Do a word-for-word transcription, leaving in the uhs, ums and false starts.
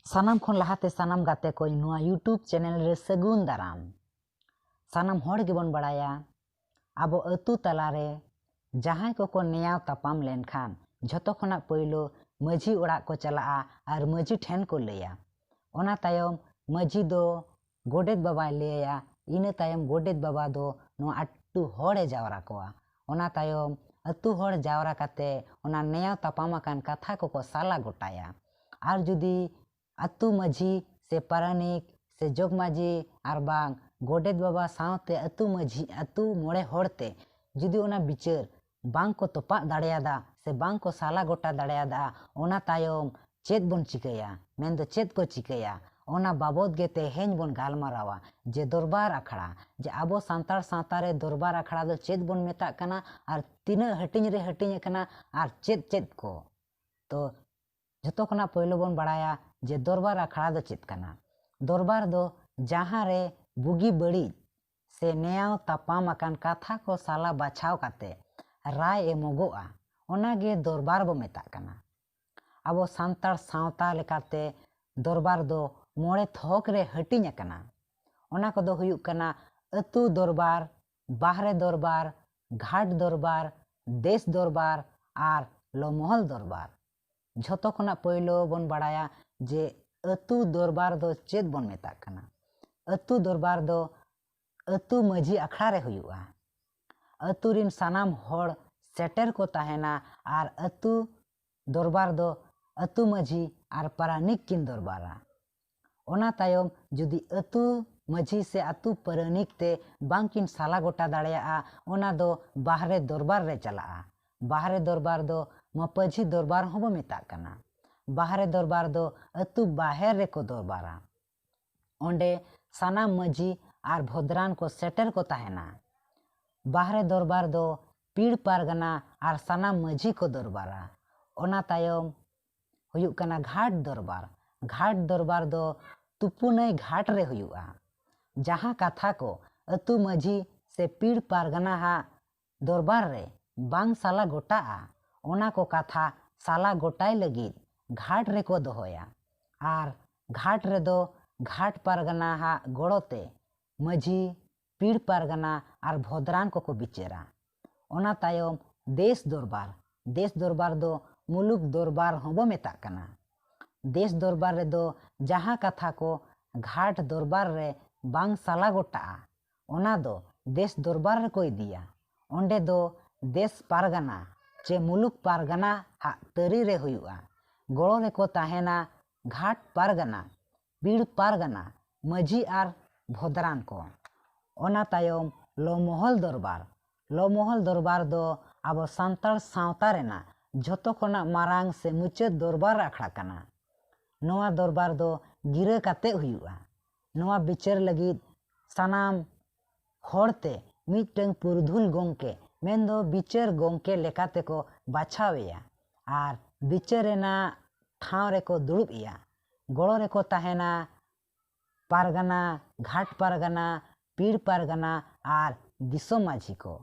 ᱥᱟᱱᱟᱢ ᱠᱷᱚᱱ ᱞᱟᱦᱟᱛᱮ ᱥᱟᱱᱟᱢ ᱜᱟᱛᱮ ᱠᱚᱧ ᱱᱚᱣᱟ YouTube ᱪᱮᱱᱮᱞ ᱨᱮ ᱥᱟᱹᱜᱩᱱ ᱫᱟᱨᱟᱢ᱾ ᱥᱟᱱᱟᱢ ᱦᱚᱲ ᱜᱮᱵᱚᱱ ᱵᱟᱲᱟᱭᱟ, ᱟᱵᱚ ᱟᱹᱛᱩ ᱛᱟᱞᱟᱨᱮ ᱡᱟᱦᱟᱸᱭ ᱠᱚᱠᱚ ᱱᱮᱭᱟᱣ ᱛᱟᱯᱟᱢ ᱞᱮᱱᱠᱷᱟᱱ ᱡᱷᱚᱛᱚ ᱠᱷᱚᱱᱟᱜ ᱯᱳᱭᱞᱳ ᱢᱟᱹᱡᱷᱤ ᱚᱲᱟᱜ ᱠᱚ ᱪᱟᱞᱟᱜᱼᱟ ᱟᱨ ᱢᱟᱹᱡᱷᱤ ᱴᱷᱮᱱ ᱠᱚ ᱞᱟᱹᱭᱟ᱾ ᱚᱱᱟ ᱛᱟᱭᱚᱢ ᱢᱟᱹᱡᱷᱤ ᱫᱚ ᱜᱚᱰᱮᱛ ᱵᱟᱵᱟᱭ ᱞᱟᱹᱭᱟᱭᱟ, ᱤᱱᱟᱹ ᱛᱟᱭᱚᱢ ᱜᱚᱰᱮᱛ ᱵᱟᱵᱟ ᱫᱚ ᱱᱚᱣᱟ ᱟᱹᱛᱩ ᱦᱚᱲᱮ ᱡᱟᱣᱨᱟ ᱠᱚᱣᱟ᱾ ᱚᱱᱟ ᱛᱟᱭᱚᱢ ᱟᱹᱛᱩ ᱦᱚᱲ ᱡᱟᱣᱨᱟ ᱠᱟᱛᱮ ᱚᱱᱟ ᱱᱮᱭᱟᱣ ᱛᱟᱯᱟᱢ ᱟᱠᱟᱱ ᱠᱟᱛᱷᱟ ᱠᱚᱠᱚ ᱥᱟᱞᱟ ᱜᱚᱴᱟᱭᱟ᱾ ᱟᱨ ᱡᱩᱫᱤ ᱟᱹᱛᱩ ᱢᱟᱹᱡᱷᱤ ᱥᱮ ᱯᱟᱨᱟᱱᱤᱠ ᱥᱮ ᱡᱚᱜᱽ ᱢᱟᱹᱡᱷᱤ ᱟᱨ ᱵᱟᱝ ᱜᱚᱰᱮᱛ ᱵᱟᱵᱟ ᱥᱟᱶᱛᱮ ᱟᱹᱛᱩ ᱢᱟᱹᱡᱷᱤ, ᱟᱹᱛᱩ ᱢᱚᱬᱮ ᱦᱚᱲ ᱛᱮ ᱡᱩᱫᱤ ᱚᱱᱟ ᱵᱤᱪᱟᱹᱨ ᱵᱟᱝ ᱠᱚ ᱛᱚᱯᱟᱜ ᱫᱟᱲᱮᱭᱟᱫᱟ ᱥᱮ ᱵᱟᱝ ᱠᱚ ᱥᱟᱞᱟ ᱜᱚᱴᱟ ᱫᱟᱲᱮᱭᱟᱫᱟ, ᱚᱱᱟ ᱛᱟᱭᱚᱢ ᱪᱮᱫ ᱵᱚᱱ ᱪᱤᱠᱟᱹᱭᱟ, ᱢᱮᱱᱫᱚ ᱪᱮᱫ ᱠᱚ ᱪᱤᱠᱟᱹᱭᱟ, ᱚᱱᱟ ᱵᱟᱵᱚᱫ ᱜᱮ ᱛᱮᱦᱮᱧ ᱵᱚᱱ ᱜᱟᱞᱢᱟᱨᱟᱣᱟ᱾ ᱡᱮ ᱫᱚᱨᱵᱟᱨ ᱟᱠᱷᱲᱟ, ᱡᱮ ᱟᱵᱚ ᱥᱟᱱᱛᱟᱲ ᱥᱟᱶᱛᱟ ᱨᱮ ᱫᱚᱨᱵᱟᱨ ᱟᱠᱷᱲᱟ ᱫᱚ ᱪᱮᱫ ᱵᱚᱱ ᱢᱮᱛᱟᱜ ᱠᱟᱱᱟ ᱟᱨ ᱛᱤᱱᱟᱹᱜ ᱦᱟᱹᱴᱤᱧ ᱨᱮ ᱦᱟᱹᱴᱤᱧ ᱟᱠᱟᱱᱟ ᱟᱨ ᱪᱮᱫ ᱪᱮᱫ ᱠᱚ᱾ ᱛᱚ ᱡᱷᱚᱛᱚ ᱠᱷᱚᱱᱟᱜ ᱯᱳᱭᱞᱳ ᱵᱚᱱ ᱵᱟᱲᱟᱭᱟ ᱡᱮ ᱫᱚᱨᱵᱟᱨ ᱟᱠᱷᱲᱟ ᱫᱚ ᱪᱮᱫ ᱠᱟᱱᱟ᱾ ᱫᱚᱨᱵᱟᱨ ᱫᱚ ᱡᱟᱦᱟᱸ ᱨᱮ ᱵᱩᱜᱤ ᱵᱟᱹᱲᱤᱡ ᱥᱮ ᱱᱮᱭᱟᱣ ᱛᱟᱯᱟᱢ ᱟᱠᱟᱱ ᱠᱟᱛᱷᱟ ᱠᱚ ᱥᱟᱞᱟ ᱵᱟᱪᱷᱟᱣ ᱠᱟᱛᱮ ᱨᱟᱭ ᱮᱢᱚᱜᱚᱜᱼᱟ, ᱚᱱᱟᱜᱮ ᱫᱚᱨᱵᱟᱨ ᱵᱚ ᱢᱮᱛᱟᱜ ᱠᱟᱱᱟ᱾ ᱟᱵᱚ ᱥᱟᱱᱛᱟᱲ ᱥᱟᱶᱛᱟ ᱞᱮᱠᱟᱛᱮ ᱫᱚᱨᱵᱟᱨ ᱫᱚ ᱢᱚᱬᱮ ᱛᱷᱚᱠ ᱨᱮ ᱦᱟᱹᱴᱤᱧ ᱟᱠᱟᱱᱟ᱾ ᱚᱱᱟ ᱠᱚᱫᱚ ᱦᱩᱭᱩᱜ ᱠᱟᱱᱟ ᱟᱹᱛᱩ ᱫᱚᱨᱵᱟᱨ, ᱵᱟᱦᱨᱮ ᱫᱚᱨᱵᱟᱨ, ᱜᱷᱟᱴ ᱫᱚᱨᱵᱟᱨ, ᱫᱮᱥ ᱫᱚᱨᱵᱟᱨ ᱟᱨ ᱞᱚᱢᱚᱦᱚᱞ ᱫᱚᱨᱵᱟᱨ᱾ ᱡᱷᱚᱛᱚ ᱠᱷᱚᱱᱟᱜ ᱯᱳᱭᱞᱳ ᱵᱚᱱ ᱵᱟᱲᱟᱭᱟ ᱡᱮ ᱟᱹᱛᱩ ᱫᱚᱨᱵᱟᱨ ᱫᱚ ᱪᱮᱫ ᱵᱚᱱ ᱢᱮᱛᱟᱜ ᱠᱟᱱᱟ᱾ ᱟᱹᱛᱩ ᱫᱚᱨᱵᱟᱨ ᱫᱚ ᱟᱹᱛᱩ ᱢᱟᱹᱡᱷᱤ ᱟᱠᱷᱲᱟ ᱨᱮ ᱦᱩᱭᱩᱜᱼᱟ᱾ ᱟᱹᱛᱩ ᱨᱤᱱ ᱥᱟᱱᱟᱢ ᱦᱚᱲ ᱥᱮᱴᱮᱨ ᱠᱚ ᱛᱟᱦᱮᱱᱟ ᱟᱨ ᱟᱹᱛᱩ ᱫᱚᱨᱵᱟᱨ ᱫᱚ ᱟᱹᱛᱩ ᱢᱟᱹᱡᱷᱤ ᱟᱨ ᱯᱟᱨᱟᱱᱤᱠ ᱠᱤᱱ ᱫᱚᱨᱵᱟᱨᱟ᱾ ᱚᱱᱟ ᱛᱟᱭᱚᱢ ᱡᱩᱫᱤ ᱟᱹᱛᱩ ᱢᱟᱹᱡᱷᱤ ᱥᱮ ᱟᱹᱛᱩ ᱯᱟᱨᱟᱱᱤᱠ ᱛᱮ ᱵᱟᱝᱠᱤᱱ ᱥᱟᱞᱟ ᱜᱚᱴᱟ ᱫᱟᱲᱮᱭᱟᱜᱼᱟ, ᱚᱱᱟ ᱫᱚ ᱵᱟᱦᱨᱮ ᱫᱚᱨᱵᱟᱨ ᱨᱮ ᱪᱟᱞᱟᱜᱼᱟ᱾ ᱵᱟᱦᱨᱮ ᱫᱚᱨᱵᱟᱨ ᱫᱚ ᱢᱟᱹᱯᱟᱹᱡᱷᱤ ᱫᱚᱨᱵᱟᱨ ᱦᱚᱸᱵᱚ ᱢᱮᱛᱟᱜ ᱠᱟᱱᱟ᱾ ᱵᱟᱦᱨᱮ ᱫᱚᱨᱵᱟᱨ ᱫᱚ ᱟᱹᱛᱩ ᱵᱟᱦᱮᱨ ᱨᱮᱠᱚ ᱫᱚᱨᱵᱟᱨᱟ᱾ ᱚᱸᱰᱮ ᱥᱟᱱᱟᱢ ᱢᱟᱹᱡᱷᱤ ᱟᱨ ᱵᱷᱚᱫᱽᱨᱟᱱ ᱠᱚ ᱥᱮᱴᱮᱨ ᱠᱚ ᱛᱟᱦᱮᱱᱟ᱾ ᱵᱟᱦᱨᱮ ᱫᱚᱨᱵᱟᱨ ᱫᱚ ᱯᱤᱲ ᱯᱟᱨᱜᱟᱱᱟ ᱟᱨ ᱥᱟᱱᱟᱢ ᱢᱟᱹᱡᱷᱤ ᱠᱚ ᱫᱚᱨᱵᱟᱨᱟ᱾ ᱚᱱᱟ ᱛᱟᱭᱚᱢ ᱦᱩᱭᱩᱜ ᱠᱟᱱᱟ ᱜᱷᱟᱴ ᱫᱚᱨᱵᱟᱨ᱾ ᱜᱷᱟᱴ ᱫᱚᱨᱵᱟᱨ ᱫᱚ ᱛᱩᱯᱩᱱᱟᱹᱭ ᱜᱷᱟᱴ ᱨᱮ ᱦᱩᱭᱩᱜᱼᱟ᱾ ᱡᱟᱦᱟᱸ ᱠᱟᱛᱷᱟ ᱠᱚ ᱟᱹᱛᱩ ᱢᱟᱹᱡᱷᱤ ᱥᱮ ᱯᱤᱲ ᱯᱟᱨᱜᱟᱱᱟ ᱦᱟᱜ ᱫᱚᱨᱵᱟᱨ ᱨᱮ ᱵᱟᱝ ᱥᱟᱞᱟ ᱜᱚᱴᱟᱜᱼᱟ, ᱚᱱᱟ ᱠᱚ ᱠᱟᱛᱷᱟ ᱥᱟᱞᱟ ᱜᱚᱴᱟᱭ ᱞᱟᱹᱜᱤᱫ ᱜᱷᱟᱴ ᱨᱮᱠᱚ ᱫᱚᱦᱚᱭᱟ᱾ ᱟᱨ ᱜᱷᱟᱴ ᱨᱮᱫᱚ ᱜᱷᱟᱴ ᱯᱟᱨᱜᱟᱱᱟ ᱦᱟᱜ ᱜᱚᱲᱚ ᱛᱮ ᱢᱟᱹᱡᱷᱤ, ᱯᱤᱲ ᱯᱟᱨᱜᱟᱱᱟ ᱟᱨ ᱵᱷᱚᱫᱽᱨᱟᱱ ᱠᱚᱠᱚ ᱵᱤᱪᱟᱹᱨᱟ᱾ ᱚᱱᱟ ᱛᱟᱭᱚᱢ ᱫᱮᱥ ᱫᱚᱨᱵᱟᱨ, ᱫᱮᱥ ᱫᱚᱨᱵᱟᱨ ᱫᱚ ᱢᱩᱞᱩᱠ ᱫᱚᱨᱵᱟᱨ ᱦᱚᱸᱵᱚ ᱢᱮᱛᱟᱜ ᱠᱟᱱᱟ᱾ ᱫᱮᱥ ᱫᱚᱨᱵᱟᱨ ᱨᱮᱫᱚ ᱡᱟᱦᱟᱸ ᱠᱟᱛᱷᱟ ᱠᱚ ᱜᱷᱟᱴ ᱫᱚᱨᱵᱟᱨ ᱨᱮ ᱵᱟᱝ ᱥᱟᱞᱟ ᱜᱚᱴᱟᱜᱼᱟ, ᱚᱱᱟ ᱫᱚ ᱫᱮᱥ ᱫᱚᱨᱵᱟᱨ ᱨᱮᱠᱚ ᱤᱫᱤᱭᱟ᱾ ᱚᱸᱰᱮ ᱫᱚ ᱫᱮᱥ ᱯᱟᱨᱜᱟᱱᱟ ᱪᱮ ᱢᱩᱞᱩᱠ ᱯᱟᱨᱜᱟᱱᱟ ᱦᱟᱜ ᱛᱟᱹᱨᱤ ᱨᱮ ᱦᱩᱭᱩᱜᱼᱟ᱾ ᱜᱚᱲᱚ ᱨᱮᱠᱚ ᱛᱟᱦᱮᱱᱟ ᱜᱷᱟᱴ ᱯᱟᱨᱜᱟᱱᱟ, ᱯᱤᱲ ᱯᱟᱨᱜᱟᱱᱟ, ᱢᱟᱹᱡᱷᱤ ᱟᱨ ᱵᱷᱚᱫᱽᱨᱟᱱ ᱠᱚ᱾ ᱚᱱᱟ ᱛᱟᱭᱚᱢ ᱞᱚᱢᱚᱦᱚᱞ ᱫᱚᱨᱵᱟᱨ᱾ ᱞᱚᱢᱚᱦᱚᱞ ᱫᱚᱨᱵᱟᱨ ᱫᱚ ᱟᱵᱚ ᱥᱟᱱᱛᱟᱲ ᱥᱟᱶᱛᱟ ᱨᱮᱱᱟᱜ ᱡᱷᱚᱛᱚ ᱠᱷᱚᱱᱟᱜ ᱢᱟᱨᱟᱝ ᱥᱮ ᱢᱩᱪᱟᱹᱫ ᱫᱚᱨᱵᱟᱨ ᱟᱠᱷᱲᱟ ᱠᱟᱱᱟ᱾ ᱱᱚᱣᱟ ᱫᱚᱨᱵᱟᱨ ᱫᱚ ᱜᱤᱨᱟᱹ ᱠᱟᱛᱮ ᱦᱩᱭᱩᱜᱼᱟ᱾ ᱱᱚᱣᱟ ᱵᱤᱪᱟᱹᱨ ᱞᱟᱹᱜᱤᱫ ᱥᱟᱱᱟᱢ ᱦᱚᱲ ᱛᱮ ᱢᱤᱫᱴᱟᱝ ᱯᱩᱨᱩᱫᱷᱩᱞ ᱜᱚᱢᱠᱮ, ᱢᱮᱱᱫᱚ ᱵᱤᱪᱟᱹᱨ ᱜᱚᱢᱠᱮ ᱞᱮᱠᱟᱛᱮ ᱠᱚ ᱵᱟᱪᱷᱟᱣ ᱮᱭᱟ ᱟᱨ ᱵᱤᱪᱟᱹᱨ ᱨᱮᱱᱟᱜ ᱴᱷᱟᱶ ᱨᱮᱠᱚ ᱫᱩᱲᱩᱵ ᱮᱭᱟ᱾ ᱜᱚᱲᱚ ᱨᱮᱠᱚ ᱛᱟᱦᱮᱱᱟ ᱯᱟᱨᱜᱟᱱᱟ, ᱜᱷᱟᱴ ᱯᱟᱨᱜᱟᱱᱟ, ᱯᱤᱲ ᱯᱟᱨᱜᱟᱱᱟ ᱟᱨ ᱫᱤᱥᱚᱢ ᱢᱟᱹᱡᱷᱤ ᱠᱚ᱾